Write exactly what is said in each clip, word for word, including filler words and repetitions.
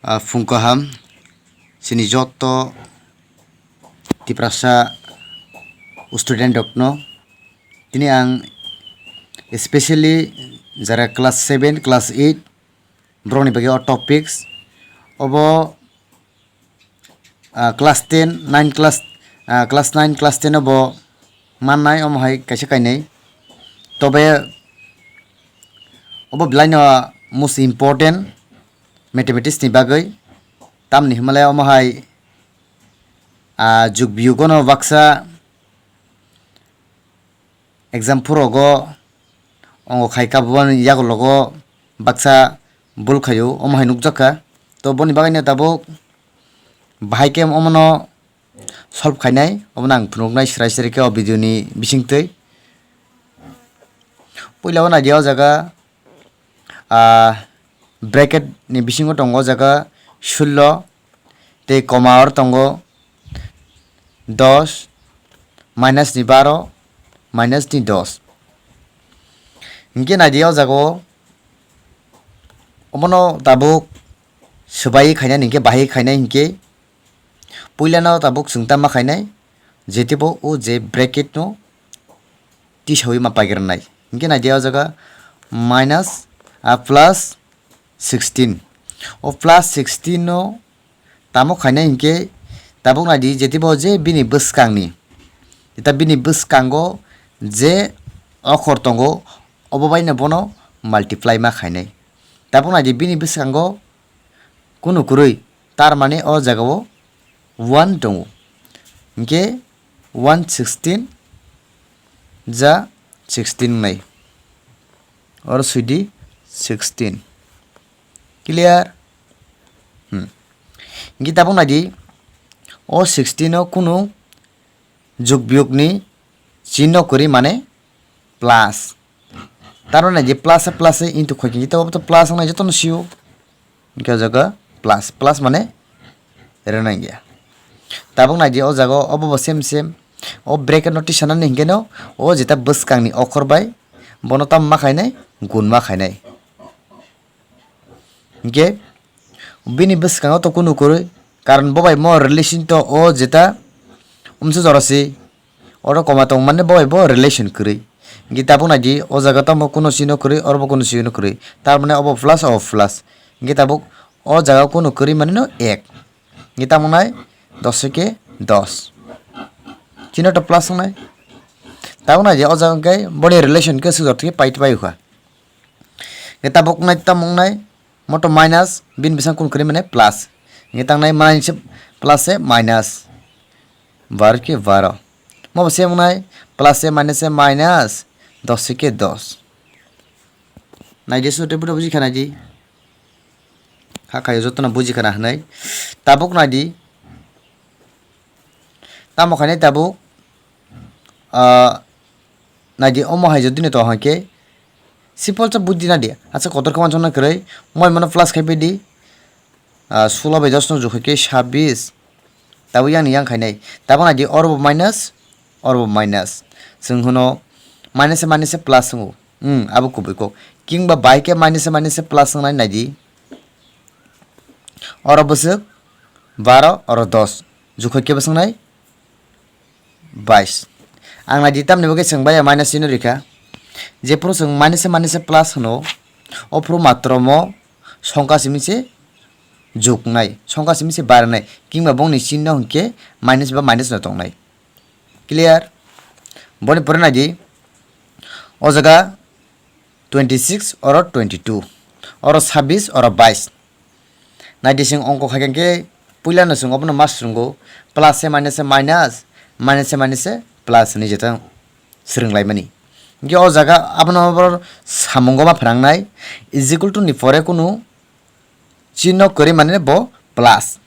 Ah, phung kaham, chini joto Tiprasa student rokno. Tini ang specially jara class seven, class eight, borokni bagwi o topics. Obo, ah, class ten, nine class, ah, class nine, class ten obo mannai, omo hai kaisa kainwi. Tobe obo belaino most important mathematics ni bagwi. Tamni hwnmale omo hai, ah, jug biyugono baksa exam phuru rogo ongo khai kabubani yagulogo baksa bul khaio, omo hai nukjakha. To boni bagwino tabuk bahai khe omono solve khainai, omono ang phunuknai srai srai khe o video ni bisingtwi. Puila o naidi o jaga, ah, bracket ni bisingo tongo o jaga sullo, tei comma oro tongo dos, minus ni baro, minus ni dos. Hinkhe naidi o jaga o, omono tabuk swbai khainai hinkhe, bahai khainai hinkhe, puilano tabuk chwng tamo khainai, jetibo o je bracket no tisawi ma paikrwnai. Hinkhe naidi o jaga minus, ah, plus sixteen. O plus sixteen no tamo khainai hinkhe tabuk naidi jetibo je bini bwskangni, eta bini bwskango je okhor tongo, obo baino bono multiply ma khainai. Tabuk naidi bini bwskango kunu kwrwi, tar mane o jagao one tongo. Hinkhe one sixteen ja sixteen wngnai. Oro swidi sixteen. Clear? Hmm. Hinkhe tabuk naidi, o sixteen o kunu jug biyugni chinno kwrwi mane plus. Tar mane je plus plus into khoi khe, to plus wngnai jotono sio. Hinkhe o jaga plus, plus mane rwnai ya. Tabuk naidi o jaga o, obo bo same same. O bracket no tisanani hinkhe no, o jeta bwskangni okhor bai bono tamo ma khainai, gun ma khainai. Hinkhe bini bwskango to kunu kwrwi, karon bo bai mo relation to o jeta umsa jora si, oro comma tong mane bo bai bo relation kwrwi. Hinkhe tabuk naidi o jaga tamo kunu sino kwrwi, oro bo kunu sino kwrwi, tar mane obo plus, obo plus. Hinkhe tabuk o jaga kunu kwrwi mane no ek. Hinkhe tamo nai dos eke dos. Chini to plus wngnai. Tabuk naidi o jaga hinkhe boni relation khe swk jora thwi pai pai kha. Hinkhe tabuk nai tamo wngnai, moto minus, bini bwskango kunu kwrwi mane plus. Hinkhe tangnai minus se plus se minus. Baro khe baro. Mo bo se wngnai plus se minus se minus dos se khe dos. Naidi sotwi buji kha naidi. Kha khayo jotono buji khana hwnwi. Tabuk naidi. Tamo khainai tabuk, ah, naidi omo hai jodi no tong hai khe, simple sa buji naidi. Acha kotor khe wansukna kwrwi, moi mano plus khai pedi, ah, sulo bai dos no jukha khe sabis. Tabuk yang ni yang khainai. Tabuk naidi oro bo minus, oro bo minus. Chwng hwno minus se minus se plus wngo. Hmm, abo kubui kok. Kingba bai khe minus se minus se plus wngnai naidi. Oro bwswk baro, oro dos. Jukha khe bwswk nai bais. Ang naidi tamni bagwi chwng bai minus chino rikha. Jephuru chwng minus se minus se plus hwno, ophuru matro mo songkha simi se juknai, songkha simi se barnai. Kingba bongni chinno hinkhe minus ba minus no tongnai. Clear? Boni pore naidi. O jaga twenty six, oro twenty two, oro sabis, oro bais. Naidi chwng ongko khai khe puila no chwng obono ma swrwngo, plus se minus se minus, minus se minus se plus hinwi jeta swrwng laimani. Hinkhe o jaga abono abo samungo ma phwrangnai, is equal to ni pore kunu chinno kwrwi mane bo plus.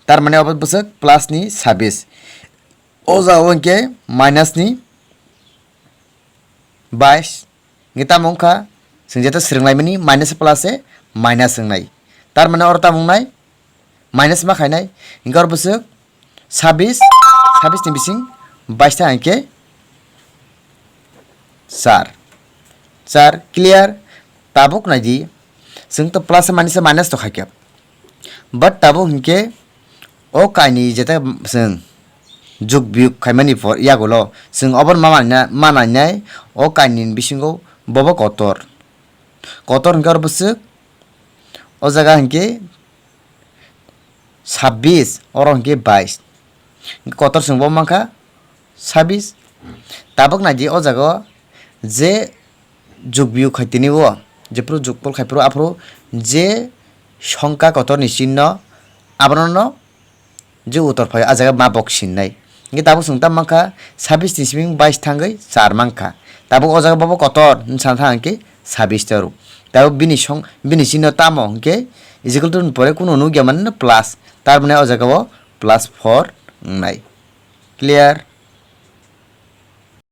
Tar mane obo bwswk plus ni sabis. O jaga o hinkhe minus ni bais. Hinkhe tamo wngkha, chwng jeta swrwng laimani minus plus se minus wngnai. Tar mane oro tamo wngnai? Minus ma khainai. Hinkhe oro bwswk sabis, sabis ni bising bais ta hinkhe char. Char, clear? Tabuk naidi, chwng to plus se minus se minus to khaikhe. But tabuk hinkhe o kainwi jeta chwng juk biyuk khaimani por yagulo chwng obo ma manai, ma nainai o kainwini bisingo bobo kotor. Kotor hinkhe oro bwswk o jaga hinkhe sabbish, oro hinkhe bais. Kotor chwng bo mankha sabbish. Tabuk naidi o jaga o je juk biyuk khai tini o, jephru juk pol khai phuru aphuru je songkha kotorni chinno abono no je utor phai o, a jaga ma bok sinnai. Hinkhe tabuk chwng tamo mankha sabbish ni simi bais thangwi char mankha. Tabuk o jaga bobo kotor wng sana thang hinkhe sabbish ta rw. Tabuk bini song, bini chinno tamo hinkhe is equal to ni pore kunu nukya mani no plus, tar mane o jaga o plus four wngnai. Clear?